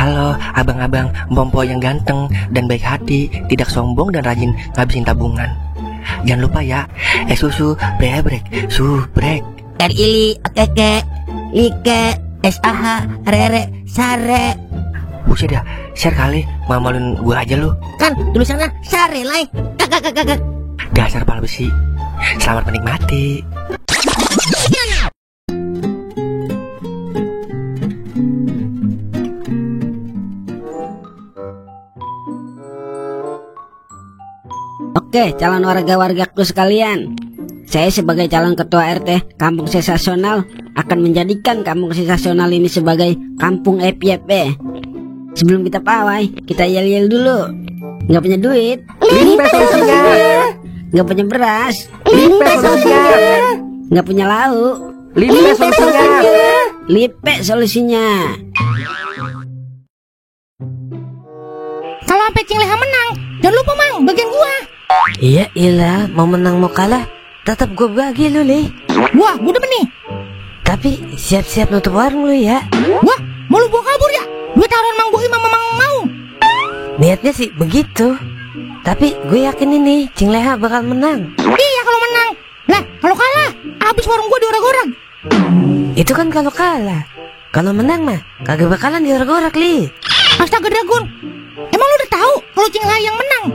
Halo abang-abang Bompo yang ganteng dan baik hati, tidak sombong dan rajin ngabisin tabungan. Jangan lupa ya, susu brebrek, subrek. Ili, keke, like, SAH, rere, sare. Buset dah, share kali, mamalin gue aja lu. Kan tulisannya sare, like. Kakak. Dasar pal besi. Selamat menikmati. Oke, calon warga-wargaku sekalian, saya sebagai calon ketua RT Kampung Sensasional akan menjadikan Kampung Sensasional ini sebagai Kampung FYP. Sebelum kita pawai, kita yel-yel dulu. Nggak punya duit, Lipe solusinya. nggak punya beras, Lipe solusinya. nggak punya lauk, Lipe solusinya. lipe solusinya. Kalau sampai Cing Leha menang, jangan lupa Mang, bagian gua. Iya ilah, mau menang mau kalah, tetap gue bagi lu, Li. Wah, gua demen nih. Tapi siap-siap nutup warung lu ya. Wah, mau lu bawa kabur ya? Duit taruhan Mang Boim sama Mang mau. Niatnya sih begitu. Tapi gue yakin ini Cing Leha bakal menang. Iya kalau menang. Lah, kalau kalah, habis warung gua diorek-orek. Itu kan kalau kalah. Kalau menang mah kagak bakalan diorek-orek, Li. Astaga Dragon. Emang lu udah tahu kalau Cing Leha yang menang?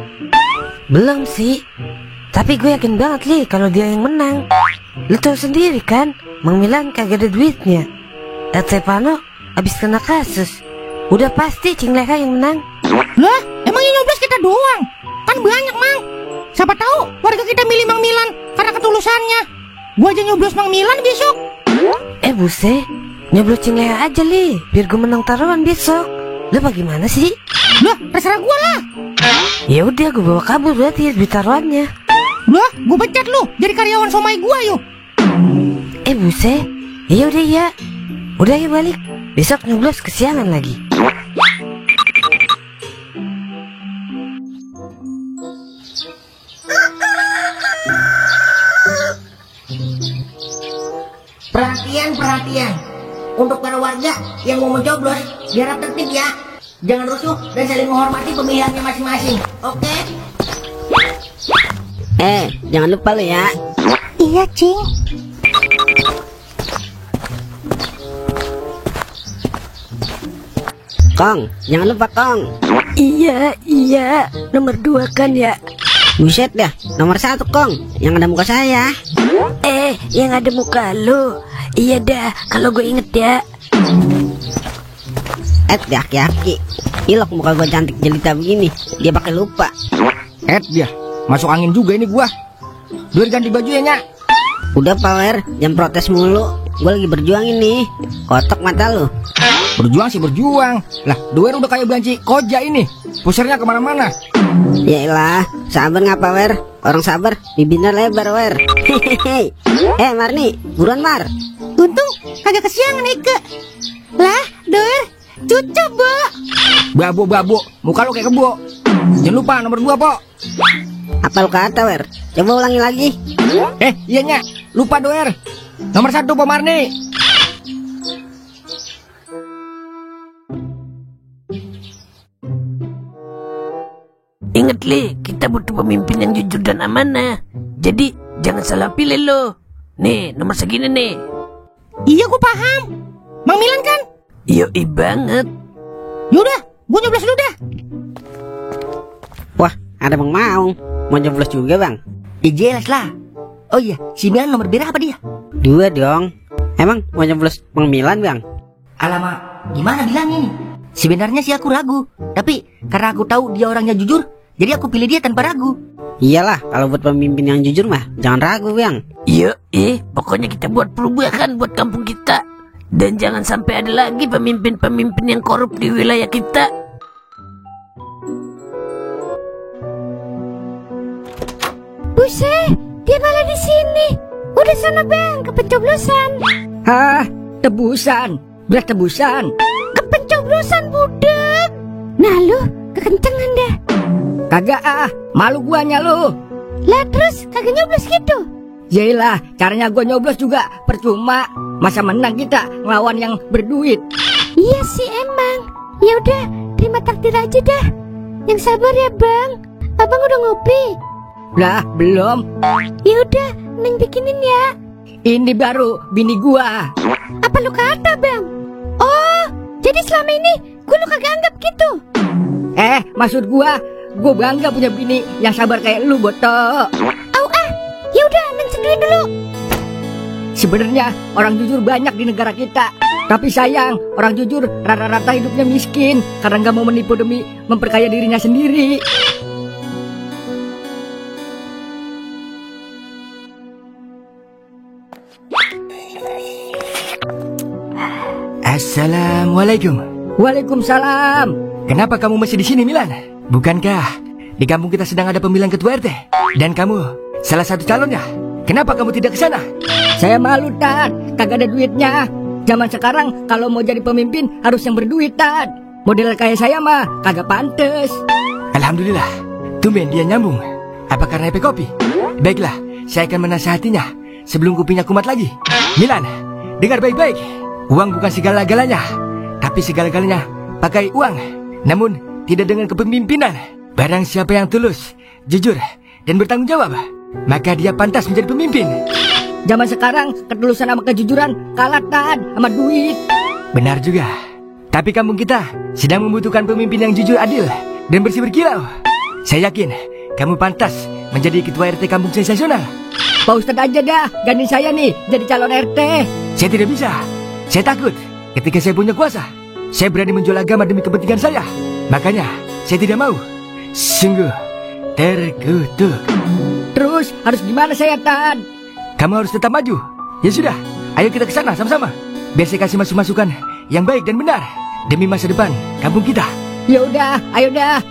Belum sih. Tapi gue yakin banget, Li, kalau dia yang menang. Lu tahu sendiri kan, Mang Milan kagak ada duitnya. RT Pano habis kena kasus. Udah pasti Cing Leha yang menang. Lah, emang yang nyoblos kita doang? Kan banyak, Mang. Siapa tahu warga kita milih Mang Milan karena ketulusannya. Gua aja nyoblos Mang Milan besok. Buset, nyoblos Cing Leha aja, Li, biar gue menang taruhan besok. Lu bagaimana sih? Lah, terserah gua lah. Ya udah, gue bawa kabur berarti duit taruhannya. Lah, gua pecat lu jadi karyawan somai gua yuk. Buset. Ya udah ya. Udah ya balik. Besok nyoblos kesiangan lagi. Perhatian untuk para warga yang mau mencoblos, biar tertib ya. Jangan rusuh dan saling menghormati pemilihannya masing-masing. Oke? Jangan lupa lo ya. Iya, Cing. Kong, jangan lupa Kong. Iya, nomor 2 kan ya. Buset dah, nomor 1 Kong, yang ada muka saya. Yang ada muka lu. Iya dah, kalau gue inget ya. Aki-aki, ilok muka gue cantik jelita begini, dia pakai lupa. Dia masuk angin juga ini gua. Duit ganti baju ya, Nyak. Udah Power, jangan protes mulu. Gue lagi berjuang ini. Kotok mata lu. Berjuang sih berjuang. Lah, Duer udah kayak banci koja ini. Pusarnya kemana-mana. Yaelah, sabar nggak Power? Orang sabar, bibirnya lebar Wer. Hehehe. Marni, buruan Mar. Untung kagak kesiangan Ike. Lah, Dor, cucuk, Bo. Babo, muka lu kayak kebo. Jangan lupa nomor 2, Po. Apa lu kata Wer? Coba ulangi lagi. Iya, Nyak. Lupa Duer. Nomor 1, Po Marni. Ingat, Li, kita butuh pemimpin yang jujur dan amanah. Jadi jangan salah pilih lo. Nih, nomor segini nih. Iya, gua paham. Mang Milan kan? Yoi banget. Yaudah, gua nyoblos dulu dah. Wah, ada Bang Maung. Mau nyoblos juga Bang? Jelas lah. Oh iya, si Milan nomor berapa dia? 2 dong. Emang mau nyoblos Bang Milan Bang? Alamak, gimana bilangnya nih? Sebenarnya sih aku ragu, tapi karena aku tahu dia orangnya jujur, jadi aku pilih dia tanpa ragu. Iyalah, kalau buat pemimpin yang jujur mah jangan ragu Bang. Pokoknya kita buat perubahan buat kampung kita. Dan jangan sampai ada lagi pemimpin-pemimpin yang korup di wilayah kita. Buset, dia malah di sini. Udah sana Bang, ke pencoblosan. Hah, tebusan, berat tebusan. Ke pencoblosan budak. Nah lu, kekencengan dah. Kagak malu guanya lu. Lah terus kagak nyoblos gitu. Yaelah, caranya gua nyoblos juga percuma. Masa menang kita ngelawan yang berduit. Iya sih emang. Ya udah, terima takdir aja dah. Yang sabar ya bang. Abang udah ngopi? Lah, belum. Ya udah, Neng bikinin ya. Ini baru bini gua. Apa lu kata bang? Oh, jadi selama ini gue lu kagak anggap gitu? Maksud gua bangga punya bini yang sabar kayak lu, Boto. Ya udah, Neng seduhin dulu. Sebenarnya orang jujur banyak di negara kita. Tapi sayang, orang jujur rata-rata hidupnya miskin karena nggak mau menipu demi memperkaya dirinya sendiri. Assalamualaikum. Waalaikumsalam. Kenapa kamu masih di sini, Milan? Bukankah di kampung kita sedang ada pemilihan ketua RT? Dan kamu salah satu calonnya. Kenapa kamu tidak ke sana? Saya malu, Tad. Kagak ada duitnya. Zaman sekarang kalau mau jadi pemimpin harus yang berduit, Tad. Model kayak saya mah kagak pantes. Alhamdulillah, tumben dia nyambung. Apa karena efek kopi? Baiklah, saya akan menasihatinya sebelum kopinya kumat lagi. Milan, dengar baik-baik. Uang bukan segala-galanya, tapi segala-galanya pakai uang. Namun tidak dengan kepemimpinan. Barang siapa yang tulus, jujur, dan bertanggung jawab, maka dia pantas menjadi pemimpin. Zaman sekarang ketulusan sama kejujuran kalah, Tad, sama duit. Benar juga. Tapi kampung kita sedang membutuhkan pemimpin yang jujur, adil, dan bersih berkilau. Saya yakin kamu pantas menjadi ketua RT kampung sensasional. Pak Ustadz aja dah ganti saya nih jadi calon RT. Saya tidak bisa. Saya takut ketika saya punya kuasa. Saya berani menjual agama demi kepentingan saya. Makanya saya tidak mau. Sungguh terkutuk. Terus harus gimana saya, Tad? Kamu harus tetap maju. Ya sudah, ayo kita ke sana sama-sama. Biar saya kasih masukan yang baik dan benar demi masa depan kampung kita. Ya udah, ayo dah.